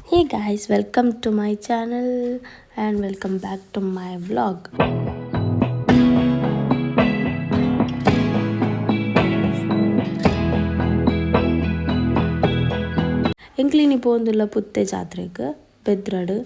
Hey guys, welcome to my channel and welcome back to my vlog. ಎಂಕ್ಲಿನಿ ಪೋಂದುಲ್ಲ ಪುತ್ತೆ ಜಾತ್ರೆಗ್ ಬೆದ್ರಡ್.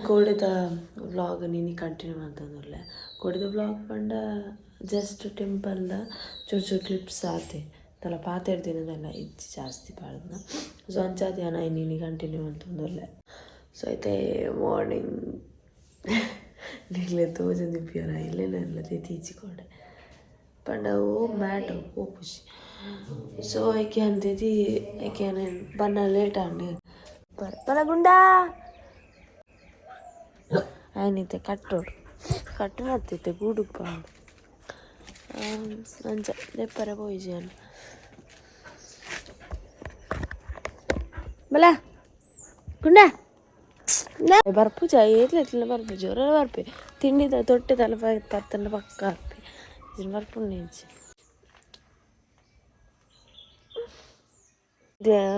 ಕೋಡೆದ ವ್ಲಾಗ್ ಇನಿ ಕಂಟಿನ್ಯೂ ಮಂತೊಂದುಲ್ಲೆ. ಕೋಡೆದ ವ್ಲಾಗ್ ಪಂಡ ಜಸ್ಟ್ ಟೆಂಪಲ್ದ ಚೂರು ಚೂರು ಕ್ಲಿಪ್ಸ್ ಆತೆ, ದಾಲ ಪಾತೆರ್ದಿನದಲ್ಲ ಇಜ್ಜಿ ಜಾಸ್ತಿ ಪಾಡ್ದನ. ಸೊ ಅಂಚಾದ್ ಯಾನ್ ಐನ್ ಇನಿ ಕಂಟಿನ್ಯೂ ಮಂತೊಂದುಲ್ಲೆ. ಸೊ ಐತೆ ಮಾರ್ನಿಂಗ್ ನಿಕ್ಲೆ ತೋಜೊಂದಿಪ್ಪಿಯರ ಇಲ್ಲೆಲ್ಲ ತೆತೀಚಿ ಕೋಡೆ ಪಂಡ ಓ ಮ್ಯಾಟ್ ಪೋಪುಜಿ. ಸೊ ಐಕೆ ಯಾನ್ ತೆತಿ ಐಕೆ ಯಾನ್ ಬನ್ನ ಲೇಟ್ ಆಂಡ್. ಬಲ ಗುಂಡಾ ಆಯ್ನಿತ್ತೆ ಕಟ್ಟೋಡು ಕಟ್ಟುನತ್ತಿತ್ತೆ ಗೂಡುಗ್ ಪಾಡು ಅಂಚ ದೆಪ್ಪರೆ ಪೋಯಿಜಿ ಯಾನ್. ಬಲ ಗುಂಡಾ ಬರ್ಪುಜ ಏತ್ಲ ಎತ್ಲ ಬರ್ಪುಜಿ, ಒರ ಬರ್ಪೆ ತಿಂಡಿದ ತೊಟ್ಟೆ ತಲಪ ಪತ್ತಂಡ ಪಕ್ಕ ಬರ್ಪೆ ಬರ್ಪುಂಡು ಇಜ್ಜಿ.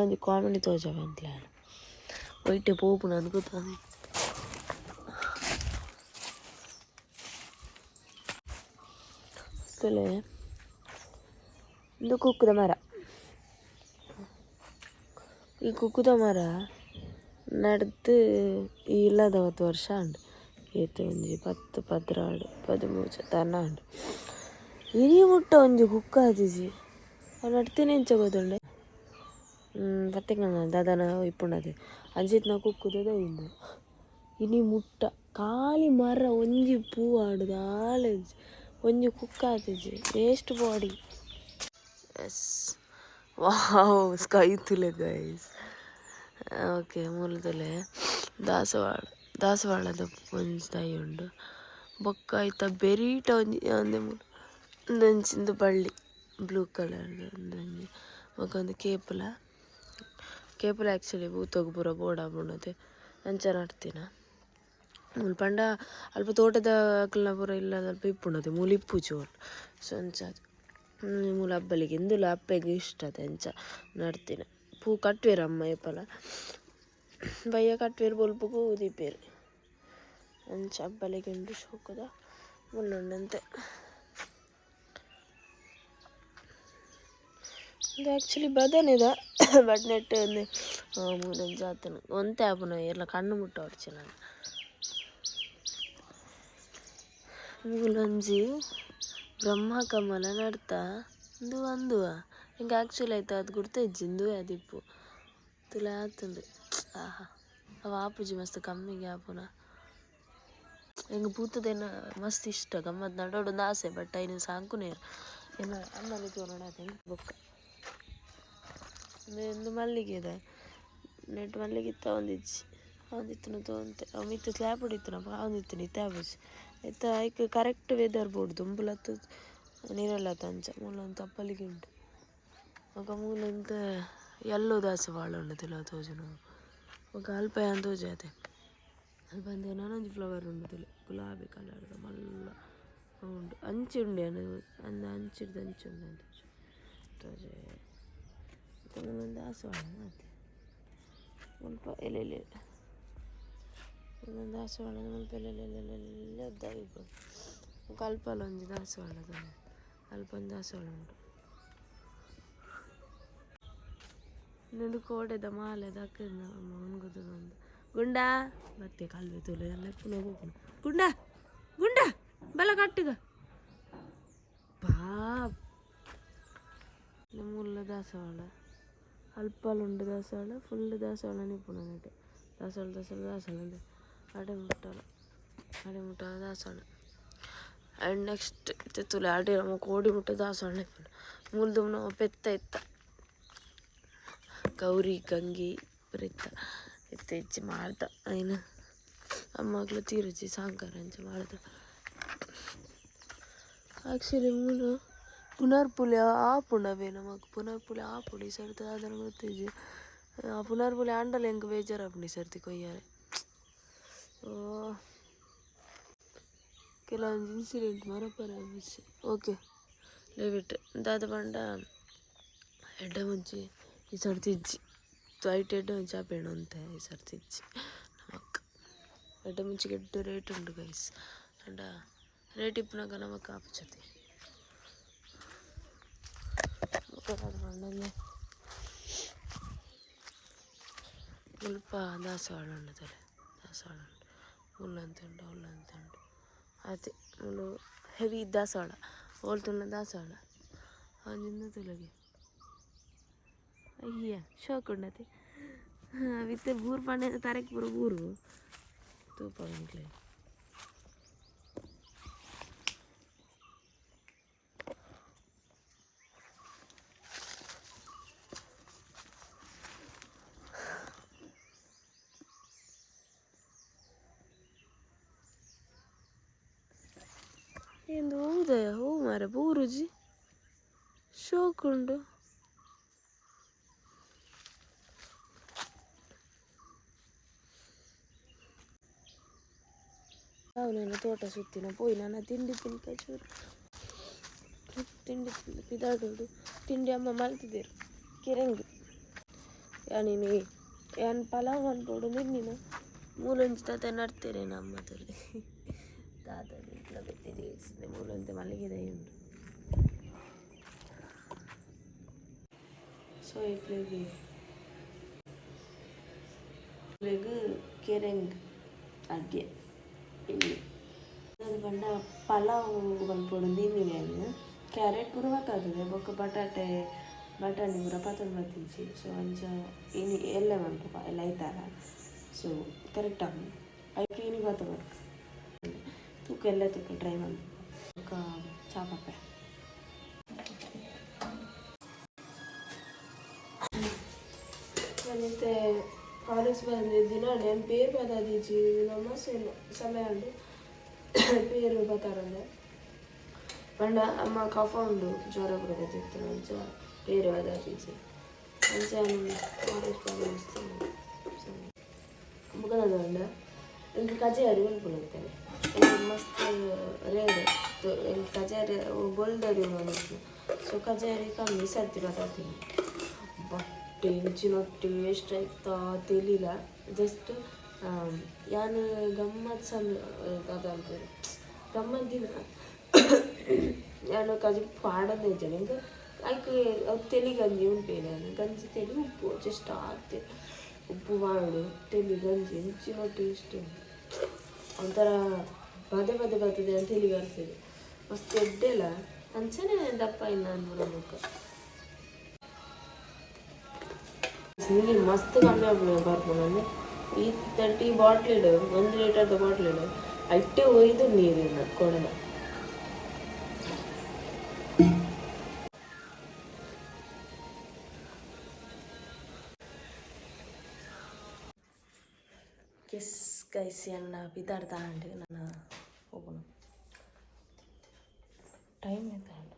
ಒಂಜಿ ಕಾಮಿಡಿ ತೋಜಾವೆ ಎಂಕ್ಲೆ ಒಯ್ಟೆ ಪೋಪುನ ಅಂದ್ ಗೊತ್ತಾನೆ. ತೂಲೆ, ಉಂದು ಕುಕ್ಕುದ ಮರ. ಈ ಕುಕ್ಕುದ ಮರ ನಡ್ದು ಈ ಇಲ್ಲದ ವರ್ಷ ಆಂಡ್. ಏತ್ ಒಂಜಿ 10 12 13 ತನ ಆಂಡ್. ಇನಿ ಮುಟ್ಟ ಒಂಜಿ ಕುಕ್ಕು ಆತಿಜಿ. ಅವು ನಡ್ತಿನ ಎಂಚ ಗೊತ್ತುಂಡೆ ಪತ್ತಿಂಗಣ ದಾದನ ಇಪ್ಪುಂಡತೆ ಅಂಚಿತ್ನ ಕುಕ್ಕುದ ಇಂದು. ಇನಿ ಮುಟ್ಟ ಖಾಲಿ ಮರ, ಒಂಜಿ ಪೂ ಆಡ್ ದಾಲ ಇಜ್ಜಿ, ಒಂಜಿ ಕುಕ್ಕು ಆತಿಜಿ. Waste body. S, wow, sky ತೂಲೆ ಗೈಸ್. ಓಕೆ, ಮೂಲು ತೂಲೆ, ದಾಸವಾಳ, ದಾಸವಾಳದ ಒಂಜಿ ದೈ ಉಂಡು. ಬೊಕ್ಕ ಐತ ಬೆರಿಟ ಒಂಜಿ ಒಂದೆ ಮೂಲು ಉಂದೊಂಜಿ ಇಂದು ಬಳ್ಳಿ ಬ್ಲೂ ಕಲರ್ ಉಂದೊಂಜಿ. ಬೊಕ ಒಂಜಿ ಕೇಪುಲ, ಕೇಪುಲ ಆಕ್ಚುಲಿ ಭೂತೊಗು ಪೂರ ಬೋಡಾಪುಂಡು ಅಂಚ ನಡ್ತಿನ. ಮೂಲು ಪಂಡ ಅಲ್ಪ ತೋಟದ ಅಕಲ್ನ ಪೂರ ಇಲ್ಲದಲ್ಪ ಇಪ್ಪುಂಡು, ಮೂಲು ಇಪ್ಪುಜಿ ಓಲು. ಸೊ ಅಂಚಾದ್ ಮೂಲು ಅಬ್ಬಲಿಗೆ ಇಂದುಲ ಅಪ್ಪೆಗ್ ಇಷ್ಟ ಅತೆ ಅಂಚ ನಡ್ತಿನ. ಪೂ ಕಟ್ಟುವೆರ್ ಅಮ್ಮ ಏಪಲ ಬಯ್ಯ ಕಟ್ಟುವೆರ್, ಬೊಲ್ಪುಗು ದೀಪೆರ್. ಅಂಚ ಅಬ್ಬಲಿಗೆ ಉಂಡು, ಶೋಕುದ ಮುಲ್ಲುಂಡಂತೆ. ಉಂದು ಆಕ್ಚುಲಿ ಬದನೆದ, ಬಟ್ ನೆಟ್ಟ್ ಒಂದೆ ಮೂಲೊಂಜಿ ಆತುಂಡು. ಒಂತೆ ಆಪುನ ಏರ್ಲ ಕಣ್ಣು ಮುಟ್ಟ ನಾನು. ಮೂಲೊಂಜಿ ಬ್ರಹ್ಮ ಕಮಲ ನಡ್ತ. ಉಂದು ಅಂದುವ ಎಂಕ್ ಆಕ್ಚುಲಿ ಐತ ಅದು ಗುರ್ತ ಇಜ್ಜಿ, ಇಂದುವೆ ಆದಿಪ್ಪು. ತೂಲೆ ಆತುಂಡು. ಆಹಾ, ಅವು ಆಪುಜಿ, ಮಸ್ತ್ ಕಮ್ಮಿಗೆ ಆಪುನ. ಎಂಕ್ ಪೂತದೆನ ಮಸ್ತ್ ಇಷ್ಟ, ಗಮ್ಮತ್ ನಡೋಡೊಂದು ಆಸೆ, ಬಟ್ ಐನ್ ಸಾಂಕುನೇರ್ ಎನ್ನ ಅಮ್ಮನ ತೂನೊಡಾತೆ. ಬೊಕ್ಕ ಉಂದು ಮಲ್ಲಿಗೆದ ನೆಟ್ ಮಲ್ಲಿಗೆ ಇತ್ತ ಒಂದಿಜ್ಜಿ ಆವೊಂದಿತ್ತುಂಡ ತೋಂತೆ. ಅವು ಮಿತ್ತ್ ಸ್ಲ್ಯಾಪ್ ಇತ್ತುಂಡ ಆವೊಂದಿತ್ತುಂಡು, ಇತ್ತೆ ಆಪುಜಿ. ಇತ್ತೆ ಐಕ್ ಕರೆಕ್ಟ್ ವೆದರ್ ಬೋಡು, ದುಂಬುಲತ್ತು ನಿರೆಲ್ ಅಂಚ ಮೂಲೊಂದು ತಪ್ಪಲಿಗೆ ಉಂಡು. ಬೊಕ ಮೂಲೊಂತೆ ಎಲ್ಲೋ ದಾಸವಾಳ ಉಂಡು ತಿಲ ತೋಜುನ. ಬೊಕ ಅಲ್ಪ ಯಾನ್ ತೋಜಾದೆ ಅಲ್ಪ ಒಂಜಿ ನನೊಂಜಿ ಫ್ಲವರ್ ಉಂಡು ತೂಲೆ ಗುಲಾಬಿ ಕಲರ್ದ ಮಲ್ಲ ಉಂಡು ಅಂಚಿ ಉಂಡು ಯಾನ್ ಅಂದ್ ಅಂಚಿರ್ದ್ ಅಂಚಿ ಉಂಡು ಅಂತ ತೋಜೆ. ಬೊಕ ಮೂಲೊಂದು ದಾಸವಾಳ ಆತೆ ಮುಲ್ಪ ಎಲೆ ಎಲೆ ಉಂದೊಂದು ದಾಸವಾಳ ಮುಲ್ಪ ಎಲೆ ಎಲೆ ಎಲೆ ಎಲೆ ದೈ ಇಪ್ಪುಂಡು. ಬೊಕ ಅಲ್ಪಲ ಒಂಜಿ ದಾಸವಾಳ ತೂಲೆ ಅಲ್ಪ ಒಂಜಿ ದಾಸವಾಳ ಉಂಡು. ಉಂದೊಂದು ಕೋಡೆದ ಮಾಲೆ ದಕ್ಕುದು ಉಂಗುದು ಗುಂಡಾ ಬತ್ತೆ ಕಲ್ವೆ ತೂಲೆ ಲೆಪ್ಪುನ ಪೋಪುನು ಗುಂಡಾ ಗುಂಡಾ ಬಲ ಕಟ್ಟುಗ ಪಾಪ್ ಮುಲ್ಲ ದಾಸವಾಳ ಅಲ್ಪಲ ಉಂಡು ದಾಸವಾಳ ಫುಲ್ ದಾಸವಾಳನೇ ಇಪ್ಪುನು ನೆಟೆ ದಾಸವಾಳ ದಾಸವಾಳ ದಾಸವಾಳ ಅಂದೆ ಅಡೆ ಮುಟ್ಟಲ ಅಡೆ ಮುಟ್ಟಲ ದಾಸವಾಳ. ಆ್ಯಂಡ್ ನೆಕ್ಸ್ಟ್ ಇತ್ತೆ ತೂಲೆ ಅಡೆ ನಮ ಕೋಡಿ ಮುಟ್ಟ ದಾಸವಾಳ ಇಪ್ಪುಂಡು. ಮೂಲ್ದು ನಮ ಪೆತ್ತ ಇತ್ತ ಗೌರಿ ಗಂಗೆ ಪೂರ ಇತ್ತ ಇತ್ತೆ ಇಜ್ಜಿ ಮಾರ್ದ ಐನ್ ಅಮ್ಮಗ್ಲ ತೀರುಜಿ ಸಾಂಕರ ಅಂಚ ಮಾರ್ದ. ಆಕ್ಚುಲಿ ಮೂಲು ಪುನರ್ಪುಲಿ ಆಪುಂಡು ಅವೇ ನಮಕ್ ಪುನರ್ಪುಲಿ ಆಪುಂಡು ಈ ಸರ್ತಿ ದಾದನ ಗೊತ್ತಿಜ್ಜಿ. ಆ ಪುನರ್ಪುಲಿ ಆಂಡಲ ಎಂಕ್ ಬೇಜಾರಾಪುಂಡು ಈ ಸರ್ತಿ ಕೊಯ್ಯರೆ. ಓ ಕೆಲವೊಂಜಿ ಇನ್ಸಿಡೆಂಟ್ ಮರಪರೆ ಆಪುಜಿ. Okay leave it. ದಾದ ಪಂಡ ಎಡ್ಡೆ ಮುಂಚಿ ಈ ಸರ್ತಿ ಇಜ್ಜಿ ಐಟ್ ಎಡ್ಡೆ ಮುಂಚಿ ಆಪೇಣು ಅಂತೆ ಈ ಸರ್ತಿ ಇಜ್ಜಿ ನಮಕ್. ಎಡ್ಡೆ ಮುಂಚಿಗೆ ಎಡ್ಡೆ ರೇಟ್ ಉಂಡು ಗೈಸ್. ಆಂಡ ರೇಟ್ ಇಪ್ಪುನಗ ನಮಕ್ ಆಪುಜತೆ. ಬೊಕ ದಾದ ಪಂಡ ಮುಲ್ಪ ದಾಸವಾಳ ಉಂಡು ತೂಲೆ ದಾಸವಾಳ ಉಂಡು ಮುಲ್ಲಂತೆ ಉಂಡು ಉಲ್ಲಂತೆ ಉಂಡು ಆತೆ ಮುಲು ಹೆವಿ ದಾಸವಾಳ ಓಲ್ ತೂಂಡಲ ದಾಸವಾಳ ಒಂಜಿ ತೂಲಗೆ ಅಯ್ಯ ಶೋಕ್ ಉಂಡತೆ ಇತ್ತೆ ಬೂರು ಪಂಡ ತರೆಕ್ ಪೂರ ಬೂರು ತೂಪ ಎಂಕ್ಲೆ. ಇಂದು ಹೂದಯ ಹೂ ಮಾರೆ ಬೂರುಜಿ ಶೋಕ್ ಉಂಡು. ಅವನೆಲ್ಲ ತೋಟ ಸುತ್ತಿನ ಪೋಯಿ ನನ್ನ ತಿಂಡಿ ತಿನ್ಕ ಚೂರು ತಿಂಡಿ ತಿಂದು ಪಿದಾಡೋಡು. ತಿಂಡಿ ಅಮ್ಮ ಮಲ್ತಿದ್ದೇರು ಕಿರಂಗಿ ಯಾನಿನಿ ಯಾನ್ ಪಲಾವ್ ಮನ್ಪೊಡು ಮಿನ್ನಿನ ಮೂಲೊಂಜಿ ತಾತ ನಡ್ತೇನೆ ನಮ್ಮ ತೋಲಿ ದಾದ ಇಂಟ್ಲ ಗೊತ್ತಿದೆ ಮೂಲೊಂತೆ ಮಲ್ಲಿಗೆ ಉಂಡು. ಸೊ ಇಕ್ಲೆಗ್ ಕೆರೆಂಗ್ ಅಡ್ಗೆ ಇನ್ನು ಅದು ಪಂಡ ಪಲಾವ್ ಮನ್ಪೊಡು ತಿನ್ನಿನಿ ಯಾನ್ ಕ್ಯಾರೆಟ್ ಪೂರ ಬತ್ತಾತದೆ ಬೊಕ್ಕ ಬಟಾಟೆ ಬಟಾಣಿ ಪೂರ ಪತೊಂದು ಬತ್ತಿಜ್ಜಿ. ಸೊ ಅಂಚ ಇನಿ ಎಲ್ಲೆ ಮನ್ಪುವ ಎಲ್ಲೆ ಐತಾರ. ಸೊ ಕರೆಕ್ಟ್ ಆಪುಂಡು ಐಕ್ ಇನಿ ಬತ್ತ ವರ್ಕ್ ತೂಕ ಎಲ್ಲೆ ತೂಕ ಟ್ರೈ ಮನ್ಪುವ ಬೊಕ್ಕ ಚಾ ಪರ್ಪೆ. ಇತ್ತೆ ಕಾಲೇಜ್ ಬಂದು ದಿನ ಯಾನ್ ಪೇರ್ ಬತ್ತಾದಿಜ್ಜಿ ನಮ್ಮ ಸಮಯ ಉಂಡು ಪೇರು ಬತ್ತಾರಂದೆ ಪಂಡ ಅಮ್ಮ ಕಫ ಉಂಡು ಜ್ವರ ಪೂರ ಬತ್ತಿತ್ತು ಅಂಚ ಪೇರು ಬತ್ತಾದಿಜ್ಜಿ ಅಂಚ ಕಾಲೇಜ್ ಬಂದು ಬೊಕ ದಾದ ಪಂಡ ಎಂಕ್ ಕಜೆ ಅರಿ ಉನ್ಪುನಂತೆ ಎಂಕ್ ಮಸ್ತ್ ರೇರ್ ಎಂಕ್ ಕಜೆ ಅರಿ ಬೊಲ್ದು ಅರಿ ಉನೊಂದಿಪ್ಪುನು. ಸೊ ಕಜೆ ಅರಿ ಕಮ್ಮಿ ಸರ್ತಿ ಬತ್ತಾತೀನಿ. ಬಟ್ ಎಂಚಿನ ಟೇಸ್ಟ್ ಆಯ್ತಾ ತೆಲಿಲ ಜಸ್ಟ್ ಯಾನ್ ಗಮ್ಮತ್ ಸಮ ದಾದ ಪನ್ಪೆರ್ ಗಮ್ಮತ್ ದಿನ ಯಾನ್ ಕಜಿಪು ಪಾಡೊಂದೇ ಇಜ್ಜಂಡ್ ಎಂಕ್ ಐಕ್ ಅವು ತೆಲಿ ಗಂಜಿ ಉನ್ಪೇನೆ ಯಾನ್ ಗಂಜಿ ತೆಲಿ ಉಪ್ಪು ಜಸ್ಟ್ ಆತೆ ಉಪ್ಪು ಪಾಡೊಡು ತೆಲಿ ಗಂಜಿ ಎಂಚಿನ ಟೇಸ್ಟ್ ಒಂಥರ ಪದೇ ಪದೇ ಬರ್ತದೆ ಅಂತ ತೆಲಿ ಬರ್ತದೆ ಮಸ್ತ್ ಎಡ್ಡೆಲ ಅಂಚನೆ ದಪ್ಪ ಆಯಿನ ಪೂರ ಬೊಕ್ಕ ನೀರು ಮಸ್ತ್ ಕಮ್ಮಿ ಆಪುಂಡು ಪರ್ಪುನು ಈ ತರ್ಟಿ ಬಾಟ್ಲಿಡ್ 1 ಲೀಟರ್ದ ಬಾಟ್ಲಿಡ್ ಐಟೆ ಒಯ್ದು ನೀರಿನ ಕೊಡಲ. ಎಸ್ ಗೈಸ್ ಎನ್ನ ಪಿದಾಡ್ದ ಆಂಡ್ ನನ ಪೋಪುನು ಟೈಮ್ ಎಂತ ಆಂಡ್.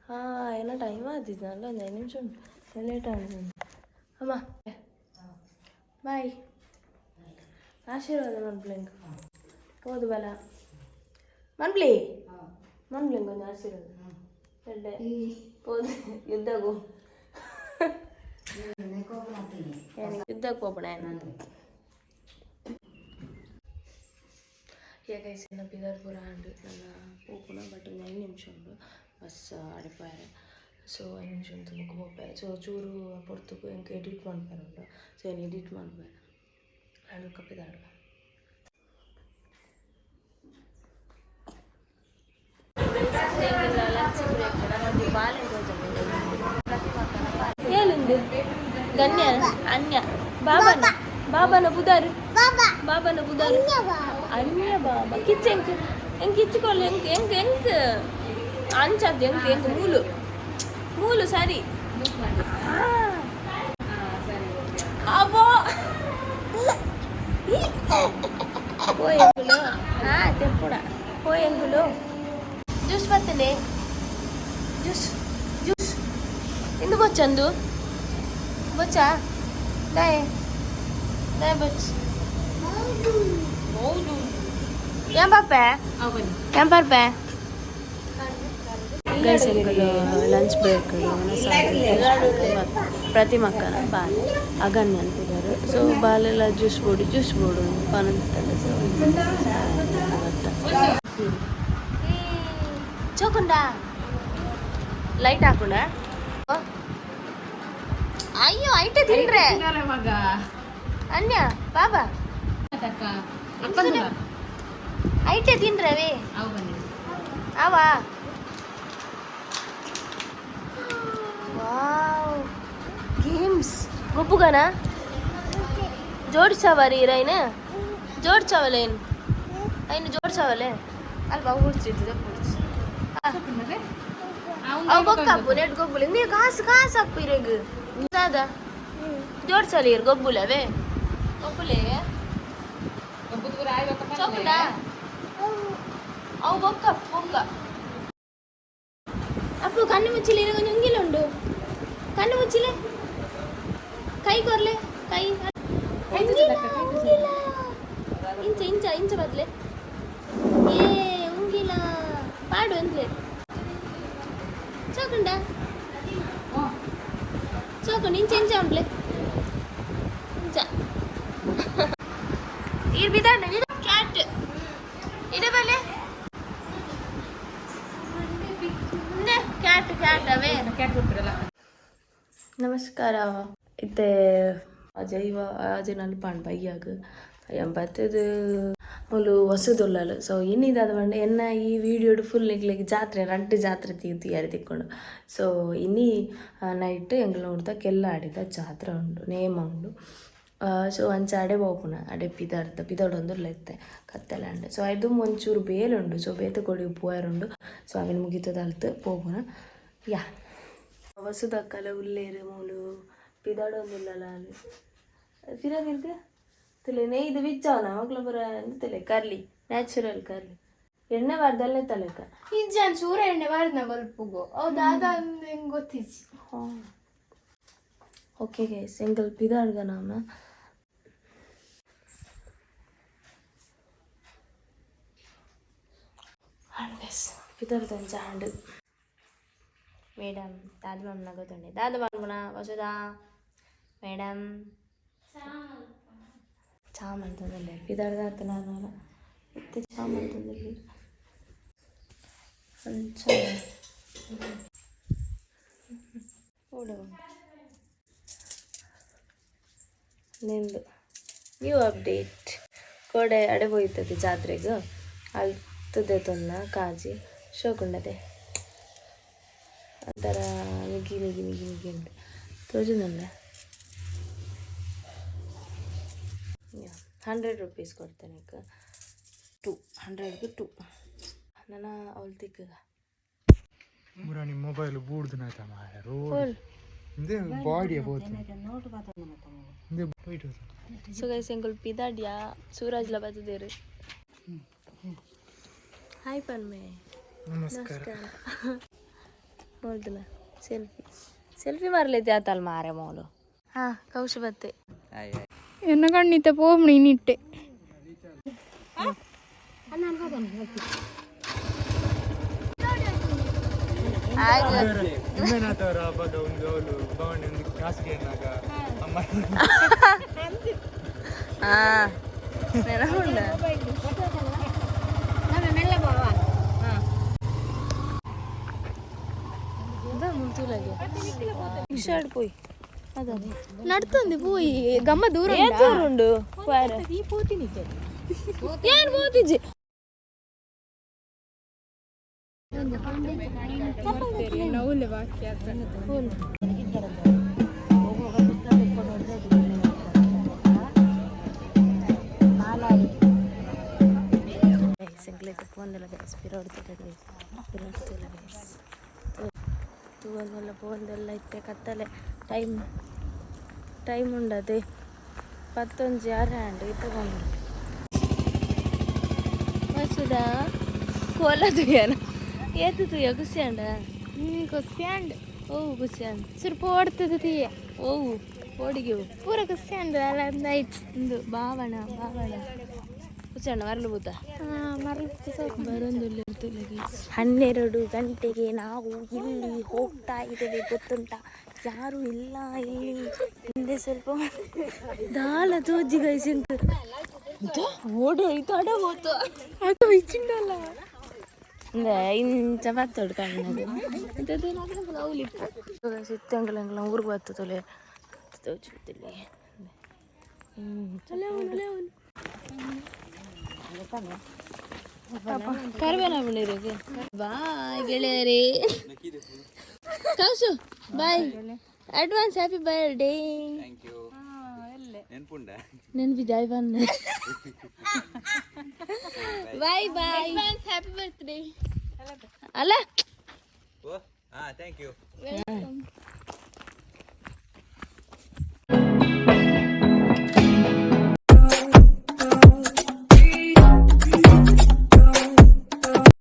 ಹಾಂ, ಏನೋ ಟೈಮ್ ಆದಿತ್ತು ಅಲ್ಲ, ಒಂದು 5 ನಿಮಿಷ ಉಂಟು. ಲೇಟ್ ಆಗಿದೆ. ಅಮ್ಮ, ಬಾಯ್. ಆಶೀರ್ವಾದ ಮನ್ಪ್ಲೆಂಗ್ ಹೋದು ಬಲ ಮನ್ಪ್ಲಿ ಮನ್ಪ್ಲೆಂಗ್ ಒಂದು ಆಶೀರ್ವಾದ ಎಡ್ಡೆ ಹೋದು. ಯುದ್ಧಕ್ಕೂ ಯುದ್ಧಕ್ಕೆ ಹೋಗೋಣ. ಗೈಸ್, ಎನ್ನ ಬಿದರ್ ಪೂರ ಆಂಡ್. ನನ್ನ ಪೋಪುನ, ಬಟ್ ಒಂದು 5 ನಿಮಿಷ ಉಂಡು ಬಸ್ ಅಡೆಪಾಯರೆ. ಸೊ 5 ನಿಮಿಷ ಉಂಟು, ಬೊಕ್ಕ ಪೋಪೆ. ಸೊ ಚೂರು ಪೊರ್ತುಗು ಎಂಕ್ ಎಡಿಟ್ ಮನ್ಪೆರೆ ಉಂಡು. ಸೊ ಏನು ಎಡಿಟ್ ಮನ್ಪೆ ಆಂಡ್ ಬೊಕ್ಕ ಪಿದಾಡುವ. Lunch break. ನಮ್ಮದು ಬಾಲೆಂಟ್. ಏನುಂದು ಗಣ್ಯ ಅನ್ಯ ಬಾಬನ ಬಾಬನ ಬುದಾರು ಬಾಬನ ಬುದಾರು ಅನ್ಯ ಬಾಬಾ ಕಿಚ್ಚ ಎಂಕ್ ಎಂಕ್ ಕಿಚ್ಚುಕೊಳ್ಳ ಎಂಕ್ ಎಂಕ್ ಎಂಕ್ ಅಂಚದ್ದು ಎಂಕ್ ಎಂಕ್ ಮೂಲು ಮೂಲು ಸರಿ. ಅಬ್ಬೋ ಪೋಯಂಗುಲು. ಹಾ, ತೆಪ್ಪುಡ ಪೋಯಂಗುಲು. ಜ್ಯೂಸ್ ಬರ್ತದೆ. ಜ್ಯೂಸ್ ಜ್ಯೂಸ್ ಇಂದು ಬೊಚ್ಚಂದು ಬೊಚ್ಚಾ ದಾಯೆ ದಾಯೆ ಬೊಚ್ಚ ಏನ್ ಪಾಪೆ ಏನ್ ಪಾಪೆ. ಗೈಸ್, ಎಂಕುಲು ಲಂಚ್ ಬ್ರೇಕ್ ಪ್ರತಿಮಕ್ಕನ ಬಾಲೆ ಅಗನ್ಯ ಅನ್ಪಿದ್ದಾರೆ. ಸೊ ಬಾಲೆಲ್ಲ ಜ್ಯೂಸ್ ಬೋಡು, ಜ್ಯೂಸ್ ಬೋಡು ಪನಂತಲ್ಲ. ಸೊ ಬತ್ತ ಚೋಕುಂಡ ಲೈಟ್ ಹಾಕುಂಡ. ಅಯ್ಯೋ, ಐಟೆ ತಿಂಡ್ರೆ. ಮಗ. ಅನ್ಯ ಬಾಬಾ. ಅಪ್ಪಂದು. ಐಟೆ ತಿಂಡ್ರವೇ. ಅವು ಬನ್ನಿ. ಆವಾ, ವಾವ್, ಗೇಮ್ಸ್ ಗೊಬ್ಬುಗನ ಜೋಡಿಸವರಿ ರೈನ್ ಜೋಡ್ಸವಲೇನ್ ಐನು ಜೋಡ್ಸವಲೆ ಅಲ್ಪ ಹುಡ್ಚಿದ್ದು ಹುಡ್ಚಿ. ಅವು ಬೊಕ್ಕಪ್ಪು ನೆಟ್ ಗೊಬ್ಬುಲೆ. ನೀ ಕಾಸು ಕಾಸು ಅಪ್ಪು ಇರೆಗ್ ದಾದ ಜೋಡ್ಸಲಿ ಇರ್ ಗೊಬ್ಬುಲವೇ ಗೊಬ್ಬುಲೆ. ಚೌಕುಂಡ ಅವು ಬೊಕ್ಕ ಬೊಕ್ಕ ಅಪ್ಪು. ಕಣ್ಣು ಮುಚ್ಚಿಲೆ. ಇರಗ ಉಂಗಿಲ ಉಂಡು. ಕಣ್ಣು ಮುಚ್ಚಿಲೆ. ಕೈ ಕೊರ್ಲೆ ಕೈ. ಉಂಗಿಲ, ಉಂಗಿಲ. ಇಂಚ ಇಂಚ ಇಂಚ ಬದ್ಲೆ. ಏ ಉಂಗಿಲ ಪಾಡು ಅಂದ್ಲೆ. ಚೌಕುಂಡ ಚೌಕುಂಡ. ಇಂಚ ಇಂಚ ಉಂಡ್ಲೆ ಇಂಚ. ಈರ್ ಬಿದಾಂಡ ಕ್ಯಾಟ್ ಇಡೆ ಬಲೆ. ಕ್ಯಾಟ್ ಕ್ಯಾಟ್ ಅವೇ. ಕ್ಯಾಟ್ ಕೊಡ್ತಿರಲ್ಲ. ನಮಸ್ಕಾರ. ಇತ್ತೆ ಅಜಯ್ ಅಜಯ್ ಪಾಂಡ್ ಬೈಯಾಗ ಬತ್ತದು ಮೂಲು ಹೊಸದುಲ್ಲಲು. ಸೊ ಇನ್ನಿದಾದ ಪಂಡ ಎನ್ನ ಈ ವಿಡಿಯೋಡು ಫುಲ್ ನಿಕ್ಲೆಗ್ ಜಾತ್ರೆ ರಡ್ಡ್ ಜಾತ್ರೆ ತಯಾರಿ ತಿಕ್ಕೊಂಡು. ಸೊ ಇನಿ ನೈಟ್ ಎಂಕ್ಲ ನೋಡ್ದ ಕೆಲ್ಲಾಡಿದ ಜಾತ್ರೆ ಉಂಡು, ನೇಮ ಉಂಡು. ಸೊ ಅಂಚ ಅಡೆ ಪೋಪುನ, ಅಡೆ ಪಿದಾಡ್ದ ಪಿದಾಡೊಂದುಲ್ಲ ಇತ್ತೆ ಕತ್ತಲೆ. ಸೊ ಐದು ಒಂಚೂರು ಬೇಲೆ ಉಂಡು. ಸೊ ಬೇತೆ ಕೊಡಿ ಪೋಯರುಂಡು. ಸೊ ಅವೆನ್ ಮುಗಿತದ ಅಲ್ತ್ ಪೋಪುನ. ಯಾ, ವಸುದಕ್ಕಲ ಉಲ್ಲೇರು ಮೂಲು ಪಿದಾಡೊಂದುಲ್ಲಲ. ಫಿರಾಗಿರ್ಗ ತುಲೆ ನೇಯ್ದು ಬಿಚ್ಚಾವನ ಮಕ್ಳ ಪೂರ ಎಂತಲೆ ಕರ್ಲಿ, ನ್ಯಾಚುರಲ್ ಕರ್ಲಿ. ಎಣ್ಣೆ ಬಾರ್ದಲ್ಲೇ ತಲೆಕ. ಇಜ್ಜಾನ್ ಚೂರ ಎಣ್ಣೆ ಬಾರ್ದ ಬಲ್ಪುಗು. ಅವು ದಾದ ಅಂದ್ ಎಂಗ್ ಗೊತ್ತಿಜ್ಜಿ. ಓಕೆ ಗೈಸ್, ಎಂಕಲ್ ಪಿದಾಡ್ಗ ನಾಮ ಆಂಡ್ ಗೈಸ್, ಪಿದಾಡ್ದಂಚ ಆಂಡ್. ಮೇಡಮ್ ದಾದ ಮಮ್ಮನ ಗೊತ್ತುಂಡೆ. ದಾದ ಮನ್ಪುಣ ವಸುದಾ ಮೇಡಮ್ ಚಾ ಮಂತೊಂದುಲ್ಲೆರ್. ಪಿದಾಡ್ದ ಆತನ ಇತ್ತೆ ಚಾ ಮಂತೊಂದುಲ್ಲೆರ್. ಅಂಚ ಓಡ ನಿಂದು ನ್ಯೂ ಅಪ್ಡೇಟ್ ಕೋಡೆ ಅಡೆ ಪೋಯಿತ್ತದು ಜಾತ್ರೆಗ್. ಅಲ್ತದೆ ತೊನ್ನ ಕಾಜಿ ಶೋಕುಂಡದೆ ಒಂಥರ ಮಿಗಿ ಮಿಗಿ ಮಿಗಿ ಮಿಗಿ ಉಂಡು ತೋಜುಂದುಂಡೆ. 100 ರುಪೀಸ್ ಕೊಡ್ತೇನೆ. 200ಗೆ 2 ನನ್ನ ಅವಳು ತಿಕ್ಕಗ. ಮುರಾಣಿ ಮೊಬೈಲ್ ಬೂಡ್ದು ನಾತ ಮಾರೆ ರೋಡ್. ಫುಲ್. ಇಂದೇ ಬಾಡಿ ಬೋತು ಇಂದೇ ಪೋಯ್ಟು. ಸೊ ಗೈಸ್, ಎಂಕುಲು ಪಿದಾಡ್ಯಾ. ಸೂರಜ್ಲ ಬತ್ತದೇರು. ಹಾಯ್ ಪನ್ಮೆ. ನಮಸ್ಕಾರ. ನಮಸ್ಕಾರ. ಮೊದಲ ಸೆಲ್ಫಿ ಸೆಲ್ಫಿ ಮಾರಲೈತೆ ಆತಲ್ ಮಾರೆ ಮೋಲು. ಹಾ, ಕೌಶಿ ಬತ್ತೆ. ಎನ್ನ ಕಣ್ಣಿತ ಪೋಮ್ಣಿ ನಿಟ್ಟೆ. ನಿಮ್ಮೇನಾಥವ್ರ ಹಬ್ಬದ ಒಂದು ಅವಳು ಭವನಿ ಒಂದು ಖಾಸಗಿ ಏನಾಗ ಅಮ್ಮ. ಹಾ, ನೆನಪುಂಡ. ಇಶಾಡ್ ಪೋಯ್. ನಡ್ತೊಂದು ಪೋಯಿ ಗಮ್ಮ ದೂರ. ಉಂಡು. ಏನ್ ಪೋತಿಜ್ಜಿ? ನೌಲೆ ಬಾಕಿ ಆತ. ಎಂಕ್ಲೈತೆ ಪೋಂದೆಲ್ಲ ಗೈಸ್, ಪಿರೋಡ್ತಿಲ್ಲ ಗೈಸ್, ಪಿರೋಡ್ತಿಲ್ಲ ಗೈಸ್. ತೂವೊಂದೆಲ್ಲ ಪೋಂದೆಲ್ಲ ಇತ್ತೆ ಕತ್ತಲೆ. ಟೈಮ್ ಟೈಮ್ ಉಂಡದೆ ಪತ್ತೊಂಜಿ ಆರು ಆಂಡ್ ಇತ್ತೆ ಪೋಂಡು. ಮಸುದ ಕೋಲ ತೂಯನ ಏತು ತೂಯ ಖುಷಿ ಅಂಡ. ಖುಷಿ ಅಂಡ್. ಓ, ಖುಷಿ ಅಂಡ್. ಸುರ್ಪ ಓಡ್ತದೆ ತೀಯ. ಓ, ಓಡಿಗೆ. ಪೂರ ಖುಷಿ ಅಂಡ್ ಅಲ್ಲ ಆಯ್ತು. ಇಂದು ಬಾವಣ ಬಾವಣ ಖುಷಿ ಅಣ್ಣ ಮರಳು ಬೂತ. ಬರೊಂದುಲ್ಲ. 12 ಗಂಟೆಗೆ ನಾವು ಇಲ್ಲಿ ಹೋಗ್ತಾ ಇದ್ದೇವೆ, ಗೊತ್ತುಂಟ? ಯಾರು ಇಲ್ಲ ಇಲ್ಲಿ. ಹಿಂದೆ ಸ್ವಲ್ಪ ದಾಲ ತೋಜಿ ಗೈಸ್. ಓಡು ಇದು ಅಡ ಹೋತು. ಅದು ಇಚ್ಚಿಂಡಲ್ಲ. ಇಂಚ ಬತ್ತೋಡು ಕಣ್ಣದು. ಸಿತ್ತಂಗಲ ಊರಿಗೆ ಬತ್ತು ತೊಲೆ ತೋಚುತ್ತಿಲ್ಲ. ಕರ್ಬೇನ ಬಂದಿರೋಕೆ. ಬಾಯ್ ಗೆಳೆಯರೇ. Kausu, bye. Advance happy birthday. ನೆನಪಿದೆ ಬನ್ನ. Bye bye. Happy birthday. ಅಲ್ಲ. ಹಾ, thank you.